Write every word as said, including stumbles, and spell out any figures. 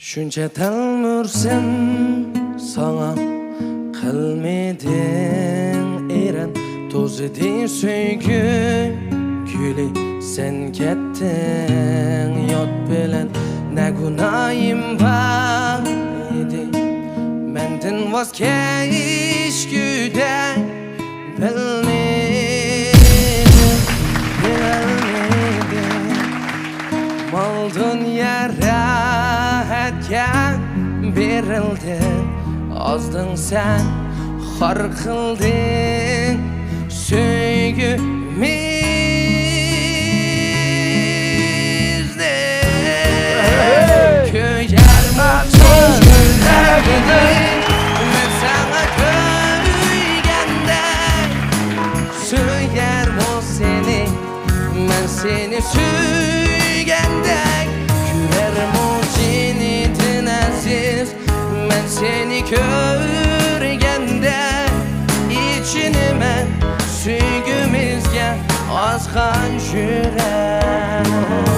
شۇنچە تەلمۈرسەم ساڭا، قىلمىدىڭ ئېرەن. توزىدى سۆيگۈ گۈلى، سەن كەتتىڭ يات بىلەن. نە گۇناھىم بار ئىدى مەندىن ۋاز كەچكۈدە؟ بىلمىدىم، بىلەلمىدىم. مال دۇنيا راھەتكە بېرىلدى، ئازدىڭ سەن، خار قىلدىڭ سۆيگۈمىزنى. كۆيەرمۇ چوغ يۈرەكنى مەن ساڭا كۆيگەندەك؟ سۆيەرمۇ سېنى مەن سېنى سۆيگەندەك؟ كۆرەرمۇ جېنىدىن ئەزىز مەن سېنى كۆرگەندە؟ ئېچىنىمەن سۆيگۈمىزگە ئازغان يۈرەك.